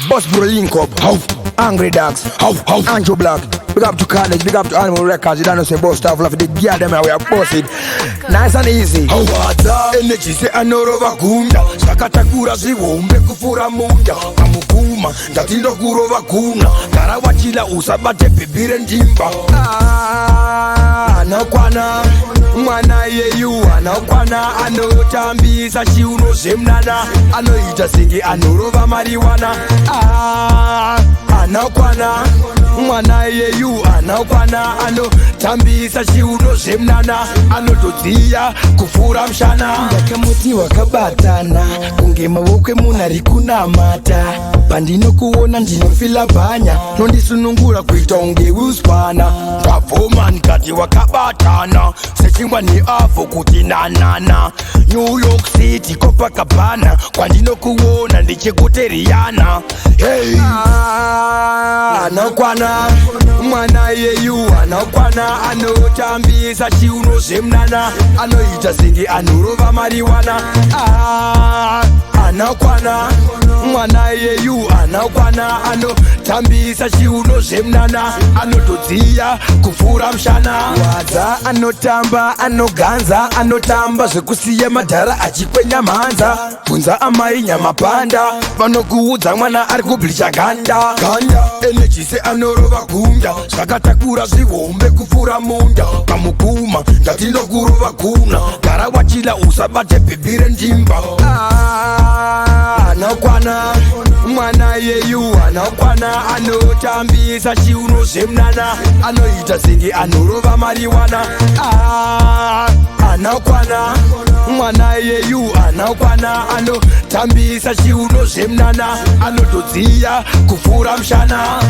Boss Bro link up, how? Angry Dogs, how? Andrew Black. Big up to Carnage, big up to Animal Records. You don't know say boss stuff, love the girl them we are boss it. Nice and easy. Wadza energy seanorova gunda, zvakatakura zvihombe kupfuura munda pamukuma. Ndati ndokurova guna, gara wachila, usabate bhebhi rendimba. Ah, anokwana mwana iyeyu, anokwana, anotambisa chiuno zvemunana, anoita senge anorova mariwana. Ah, anokwana mwana iyeyu, anokwana, anotambisa chiuno zvemunana, anotodziya kupfuura mushana. Ndakamuti wakabatana kunge mavoko emunhu ari kunamata. Pandinokuona ndinofila bhanya, nondisunungura kuita unge wilspana. Ndabvuma, ndikati wakabatana sechingwa neavho kuti nanana. New York City, Copacabana, kwandinokuona ndichikuti Rihanna, hey. Ah, anokwana mwana iyeyu, anokwana, anotambisa chiuno zvemunana, anoita senge anorova mariwana. Ah, anokwana mwana iyeyu, anokwana, anotambisa chiuno zvemunana, anotodziya kupfuura mushana. Wadza anotamba, anoganza, anotamba zvekusiya madhara achikwenya mhanza. Bvunza amai Nyamapanda, vanokuudza mwana ari kubleacha ganda. Ganda energy seanorova gunda, zvakatakura zvihombe kupfuura munda pamukuma. Ndati ndokurova guna, gara wachila, usabate bhebhi rendimba. Ah, anokwana mwana iyeyu, anokwana, anotambisa chiuno zvemunana, anoita senge anorova mariwana. Ah, anokwana mwana iyeyu, anokwana, anotambisa chiuno zvemunana, anotodziya kupfuura mushana.